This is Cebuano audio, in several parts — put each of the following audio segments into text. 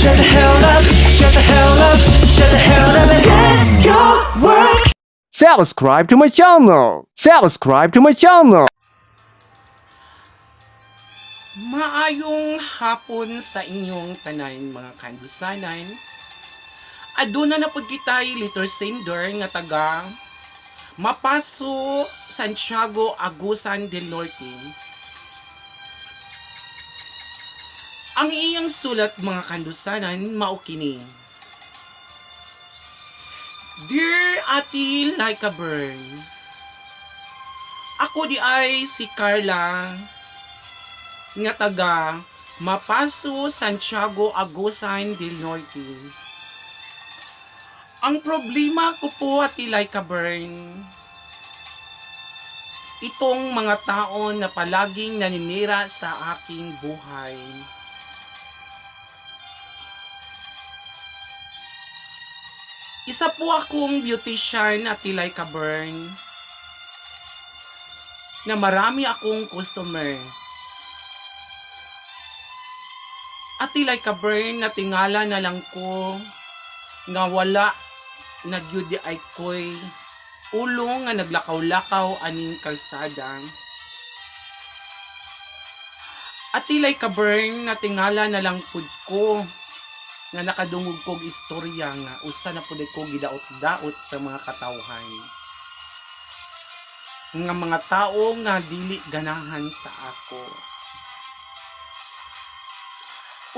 Shut the hell up, shut the hell up, shut the hell up and get your work. Subscribe to my channel. Subscribe to my channel. Maayong hapon sa inyong tanan, mga kandusanan. Aduna na pud kitay letter sender nga taga Mapaso, Santiago, Agusan del Norte. Ang iyang sulat, mga kandusanan, mao kini. Dear Ate Lyka Bern, ako di ay si Carla nga taga Mapaso, Santiago, Agusan del Norte. Ang problema ko po, Ate Lyka Bern, itong mga tao na palaging naninira sa aking buhay. Isa po akong beautician, Ate Lyka Bern, na marami akong customer. Ate Lyka Bern, natingala na lang ko nga wala nagyud di ay ko'y ulo nga naglakaw-lakaw aning kalsada. Ate Lyka Bern, natingala na lang pud ko nga nakadungog kog istorya nga usa na pud ko gidaot-daot sa mga katawhan, nga mga tao nga dili ganahan sa ako.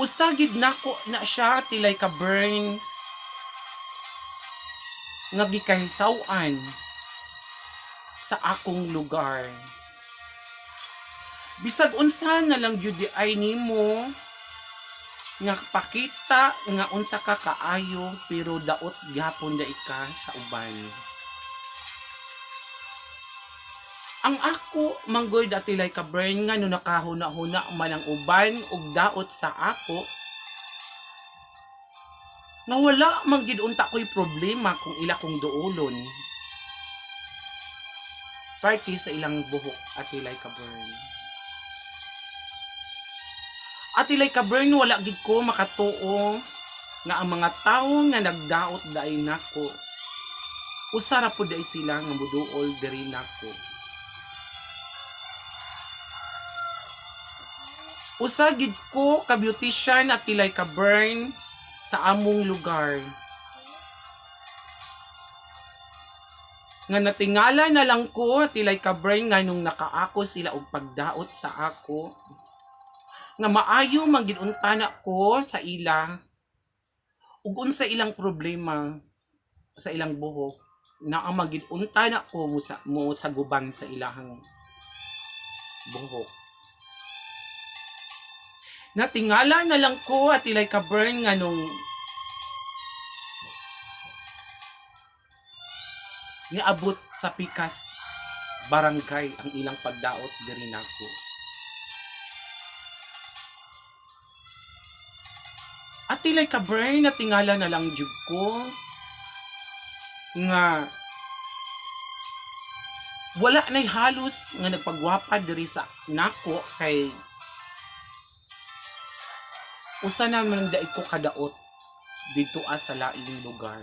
Usa gid nako na siya, Ate Lyka Bern, nga gikahisaw-an sa akong lugar. Bisag unsa na lang gyud di ay nimo nga pakita nga unsa ka kaayo, pero daot gyapon da ka sa uban. Ang ako manggoy, Ate Lyka Bern, nga no nakahuna-huna man ang uban og daot sa ako nga wala man gid unta ko'y problema kung ila kong duolon. Party sa ilang buhok, Ate Lyka Bern. Ate Lyka Bern, wala gid ko makatuo nga ang mga tawo nga nagdaot daay nako, usa ra pud day sila nga moduol diri nako. Usa gid ko ka beautician, Ate Lyka Bern, sa among lugar. Nga natingala na lang ko, Ate Lyka Bern, nga nung nakaako sila og pagdaot sa ako, nga maayo man gid unta na ko sa ila ug unsa ilang problema sa ilang buhok, na ang magid unta na ko mo saguban sa ilahang buhok. Natingala na lang ko, Ate Lyka Bern, nga nung niabot sa pikas barangay ang ilang pagdaot diri nako. Ate Lyka Bern, natingala na lang jud ko nga wala nay halos nga nagpagwapa diri sa nako kay usa na man daig ko kadaot didto sa laing lugar.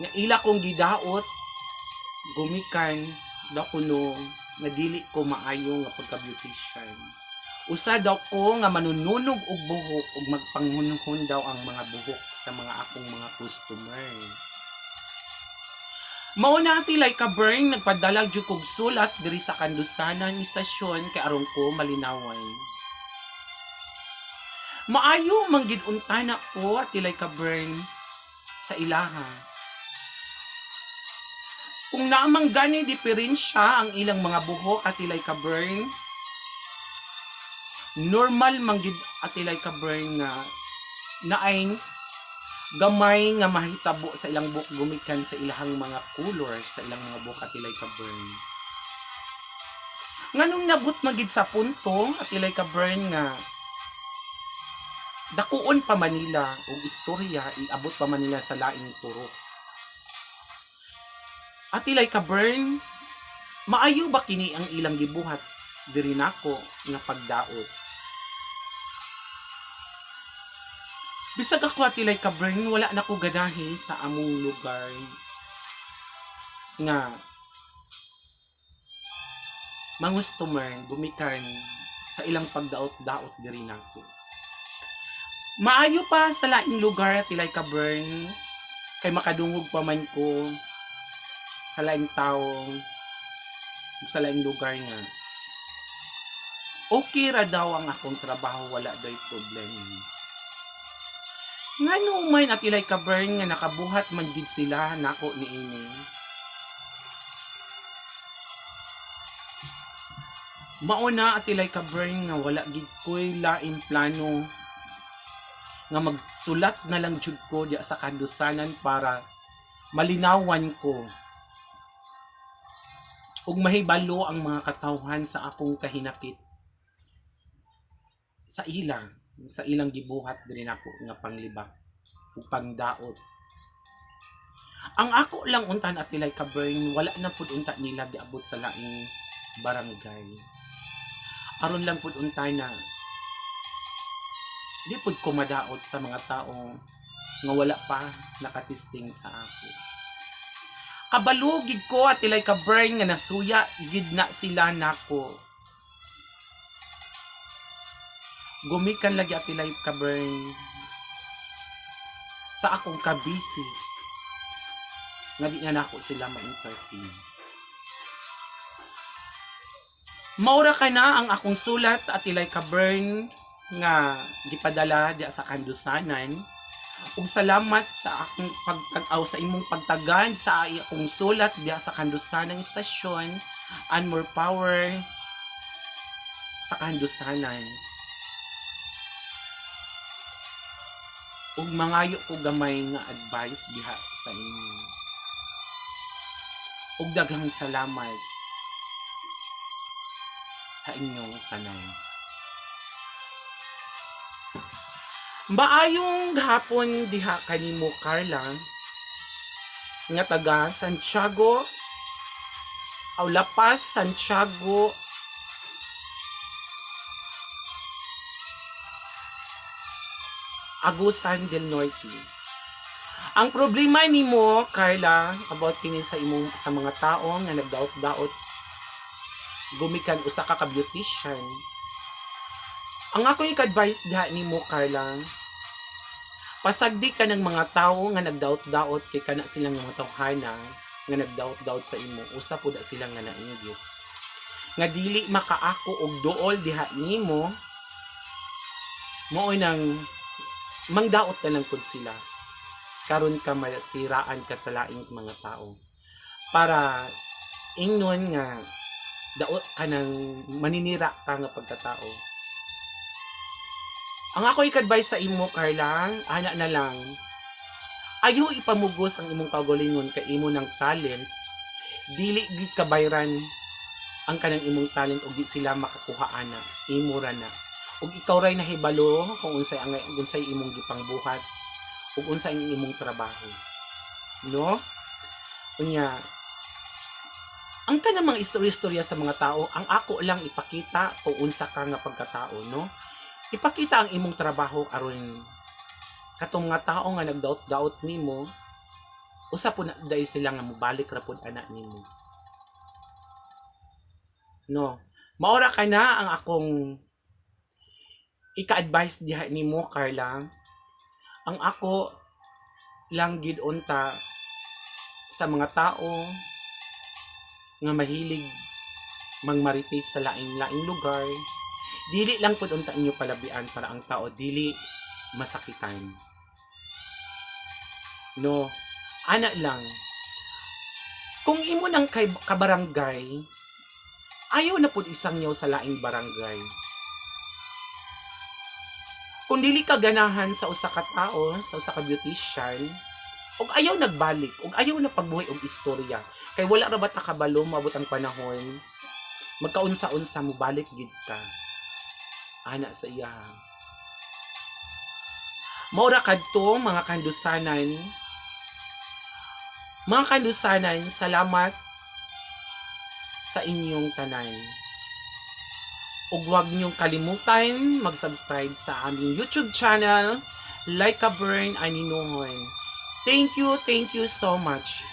Nga ila kong gidaot gumikan daw kuno nga dili ko maayo nga pagka-beautician. Usa daw ko nga manununog og buhok ug magpanghunhon daw ang mga buhok sa mga akong mga customer. Mao na, Ate Lyka Bern, nagpadala jud kog sulat diri sa kandusanan istasyon kay aron ko malinawan. Maayo man gid unta na ko, Ate Lyka Bern, sa ilaha. Kung naamang gani diferensya ang ilang mga buhok, Ate Lyka Bern, normal man gid, Ate Lyka Bern, nga naay gamay nga mahitabo sa ilang buhok gumikan sa ilahang mga color sa ilang mga buhok, Ate Lyka Bern. Nganong nabot magid sa punto, Ate Lyka Bern, nga dakuon pa Manila og istorya iabot pa Manila sa laing turok. Ate Lyka Bern, maayo ba kini ang ilang gibuhat diri nako nga pagdaot? Bisag ako, Ate Laika Bern, wala na ko ganahi sa among lugar nga mangustomer gumikan sa ilang pagdaot-daot diri nako. Maayo pa sa laing lugar, Ate Laika Bern, kay makadungog pa man ko sa laing tawo ug sa laing lugar nga okay ra daw ang akong trabaho, wala daw problema. Ngano man, Ate Laika Bern, nga nakabuhat man gid sila nako niini? Mao na, Ate Laika Bern, nga wala gid ko'y laing plano nga magsulat na lang jud ko diya sa kandusanan para malinawan ko ug mahibalo ang mga katawhan sa akong kahinakit sa ilang gibuhat diri nako nga panglibak ug pangdaot. Ang ako lang untan, Ate Laika Bern, wala na pud unta nila giabot sa laing barangay. Aron lang pud unta na di pud ko madaot sa mga tao nga wala pa nakatesting sa ako. Kabalo gid ko, Ate Laika Bern, nga nasuya gid na sila nako. Gumikan lagi, Ate Laika Bern, sa akong kabisi nga di na nako sila ma-entertain. Maura ka na ang akong sulat, Ate Laika Bern, nga gipadala diya sa kandusanan ug salamat sa akong pagtag-aw sa imong pagtagad sa akong sulat diya sa kandusanang istasyon and more power sa kandusanan. Ug mangayo ko gamay nga advice diha sa inyo. Ug daghang salamat sa inyong tanan. Maayong hapon diha kanimo, Carla, nga taga Santiago aw Lapas, Santiago, Agusan del Norte. Ang problema nimo, Carla, about kini sa imong sa mga tao nga nagdaot-daot gumikan usa ka ka beautician. Ang ako i-advise diha nimo, Carla, pasagdi ka ng mga tao nga nagdaot-daot kay kana silang mga tawhana nga nagdaot-daot sa imo, usa pud sila nga nainggit. Nga dili makaako og duol diha nimo, mao nang mangdaot na lang pud sila. Karon ka masiraan ka sa laing mga tao. Para ingnon nga daot ka ng maninira ka nga pagkatao. Ang ako i-advise sa imo, Carla, ana na lang. Ayaw ipamugos ang imong kaugalingon kay imo ng talent. Dili gid kabayran ang kanang imong talent ug di sila makakuha ana. Imo ra na. Ug ikaw ray nahibalo kung unsay imong gipangbuhat ug unsay ang imong trabaho. No? Unya, ang kanang mga istorya-istorya sa mga tao, ang ako lang ipakita kung unsa ka nga pagkatao, no? Ipakita ang imong trabaho aron katong mga tao nga nagdaot-daot nimo, usa po na dahil sila nga mobalik ra pud ana nimo. No? Maora ka na ang akong ika-advise diha nimo, Carla. Ang ako lang gid unta sa mga tao nga mahilig mangmarites sa laing-laing lugar, dili lang pud unta inyo palabian para ang tao dili masakitan. No, ana lang. Kung imo nang kay kabarangay, ayaw na pud isang yaw sa laing barangay. Kung dili ka ganahan sa usa ka tao, sa usa ka beautician, ug ayaw nagbalik, ug ayaw na pagbuhi og istorya, kay wala ra ba ta kabalo moabot ang panahon, magkaunsa-unsa mo balik gid ka. Ana sa iya. Maura kadto, mga kandusanan. Mga kandusanan, salamat sa inyong tanan. Ug huwag niyong kalimutan mag-subscribe sa aming YouTube channel, Like a burn aninuhon. Thank you so much.